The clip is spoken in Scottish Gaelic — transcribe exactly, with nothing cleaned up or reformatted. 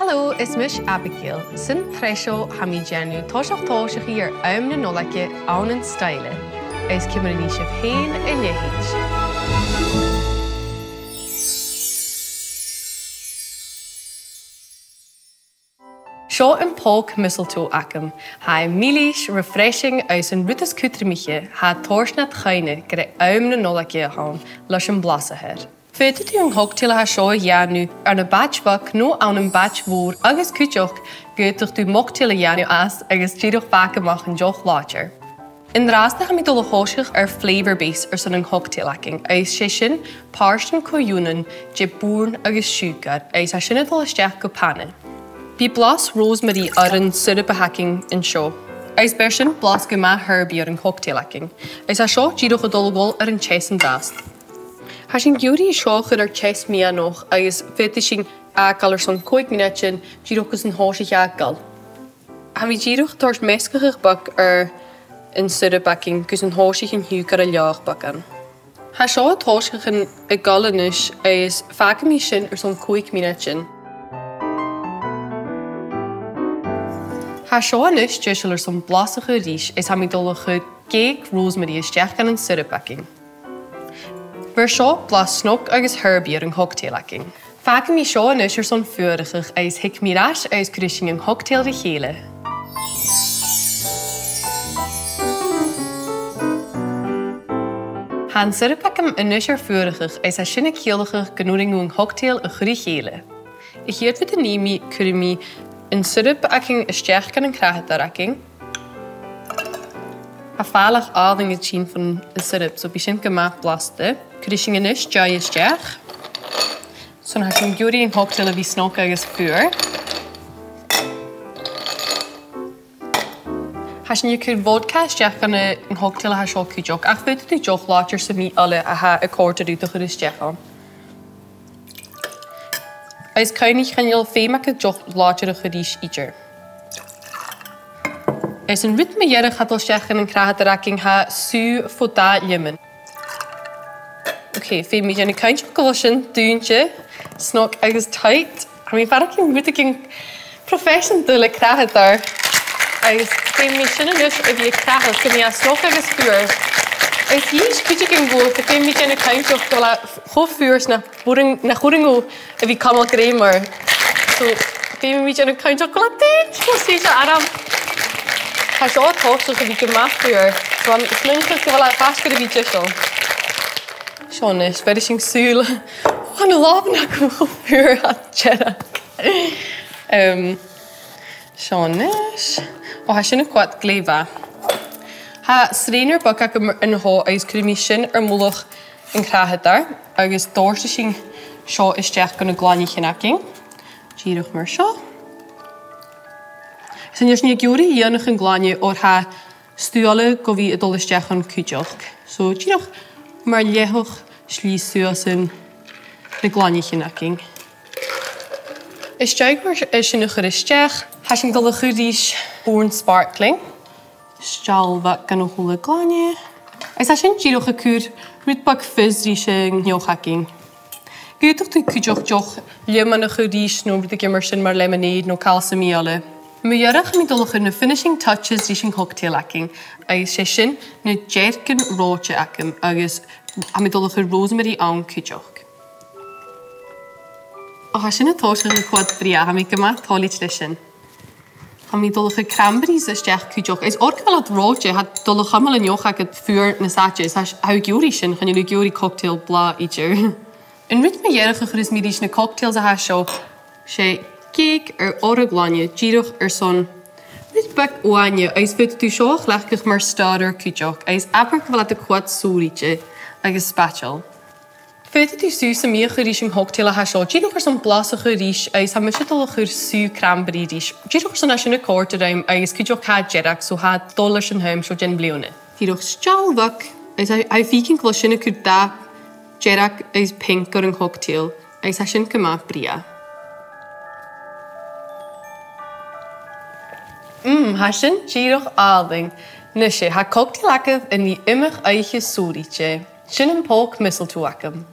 Hello, is mise Abigail. San t-sreath seo tha mi a' dèanamh toiseach tòiseachaidh air àm na Nollaige ann an Stoidhle, agus ciamar a nì sibh fhèin a leithid. Seo am pòg mistletoe agam. Tha e milis, refreshing, agus an rud as cudromaiche, tha e a' toirt nad chuimhne gur e àm na Nollaige a th' ann leis a' bhlas a th' air. Faodaidh tu an cocktail a tha seo a dhèanamh ann am bàta bheag no ann am bàta mhòr, agus cuideachd, faodaidh tu mocktail a dhèanamh às agus dìreach fàgail a-mach an deoch làidir. An-dràsta tha mi a' dol a thòiseachadh air flavour base airson an cocktail againn, agus 's e sin pàirt co-ionann de bhùrn agus siùcar, agus tha sin a' dol a-steach gu pana. Bidh blas rosemary air an siorap a th' againn an seo, agus bheir sin blas gu math herby air an cocktail againn, agus tha seo dìreach a' dol a dhol air an teas an-dràsta. Tha sinn ag iarraidh seo a chur air teas meadhanach agus faodaidh sinn fhàgail airson còig mionaidean dìreach gus an tòisich e a' gol. Tha mi dìreach a' toirt measgachadh beag air an siorap againn gus an tòisich an t-siùcar a' leaghadh beagan. Tha seo a' tòiseachadh a' gol a-nis agus fàgaidh mi sin airson còig mionaidean. Tha seo a-nis deiseil airson blas a chur ris agus tha mi a' dol a chur gèig rosemary a-steach dhan an siorap againn. Bheir seo blas snog agus herby air an cocktail againn. Fàgaidh mi seo a-nis airson fuarachadh agus thig mi air ais agus cuiridh sinn an cocktail ri chèile. Tha an siorap agam a-nis air fuarachadh agus tha sin a' ciallachadh gun urrainn dhomh an cocktail a chur ri chèile. A' chiad rud a nì mi, cuiridh mi an siorap againn a-steach dhan an crathadar againn. Tha fàileadh àlainn a' tighinn bhon an siorap, so bidh sin gu math blasta. Cuiridh sinn a-nis deigh a-steach. So tha sinn ag iarraidh an cocktail a bhith snog agus fuar. Tha sinn a' cur vodka a-steach dhan an cocktail a tha seo cuideachd, ach faodaidh tu deoch làidir sam bith eile a tha a' còrdadh riut a chur a-steach ann. Agus cuimhnich, chan eil feum agad deoch làidir a chur ris idir. Is an rud mu dheireadh a tha a' dol a-steach dhan an crathadar againn, tha sùgh fo dhà liomaid. Ok, feumaidh mi dèanamh cinnteach gu bheil sin dùinte, snog agus tight. Tha mi a' faireachdainn rudeigin professional le crathadar. Agus feumaidh mi sin a-nis a bhith a' crathadh gu bheil e snog agus fuar. Agus dh'fhaodte cuideigin a dhol, feumaidh mi dèanamh cinnteach gu bheil e cho fuar 's nach urrainn, nach urrainn dhomh a bhith a' cumail grèim air. So, feumaidh mi dèanamh cinnteach gu bheil e dùinte, gu bheil e snog agus fuar. Tha seo a' tòiseachadh a bhith gu math fuar. So, tha mi a' smaoineachadh gu bheil e faisg air a bhith deiseil. Seo a-nis, bheir sinn sùil. Ò, tha na làmhan agam cho fuar, tha e dearg. Em, seo a-nis. Ò, tha sin a' coimhead glè mhath. Tha strainer beag agam an seo agus cuiridh mi sin air mullach an crathadair agus dòirtidh sinn seo a-steach gu na glainneachan againn. Dìreach mar seo. Is an uair sin, tha mi ag iarraidh a dhèanamh an glainne oir tha stuth eile gu bhith a' dol a-steach ann cuideachd. So, dìreach mar leughadh slighe suas anns na glainneachan againn. Is dòcha mar sin a chur a-steach, tha sinn a' dol a chur ris bùrn sparkling. Steall bheag dhan a h-uile glainne. Is tha sin dìreach a' cur rud beag fizz ris an deoch againn. Dh'fhaodadh tu cuideachd deoch liomaid a chur ris no rudeigin mar sin mar lemonade no càil sam bith eile. Mu dheireadh, tha mi a' dol a chur na finishing touches ris an cocktail againn, agus 's e sin na dearcan reòite agam, agus tha mi a' dol a chur rosemary ann cuideachd. Ò, tha sin a' tòiseachadh a' coimhead brèagha, tha mi gu math toilichte leis sin. Tha mi a' dol a chur cranberries a-steach cuideachd. Is oir gu bheil iad reòite, tha iad a' dol a chumail an deoch agad fuar nas fhaide, is tha, tha thu ag iarraidh sin, chan eil thu ag iarraidh cocktail blàth idir. An rud mu dheireadh a chuireas mi ris na cocktails a tha seo, 's e gèig air uair a' ghlainne, dìreach airson rud beag uaine, agus faodaidh tu seo a chleachdadh mar starter cuideachd, agus abair gu bheil iad a' coimhead sònraichte agus spaideil. Faodaidh tu sùgh sam bith a chur ris an cocktail a tha seo, dìreach airson blas a chur ris, agus tha mise a' dol a chur sùgh cranberry ris, dìreach airson tha sin a' còrdadh rium, agus cuideachd tha e dearg, so tha e dol leis an t-àm seo den bhliadhna. Dìreach steall bheag, agus tha, tha thu a' faicinn gu bheil sin a' cur dath dearg agus pinc air an cocktail, agus tha sin gu math brèagha. Mm, tha sin dìreach àlainn. Nise, tha cocktail agaibh an-diugh iomadh oidhche sònraichte. Sin am pòg mistletoe agam.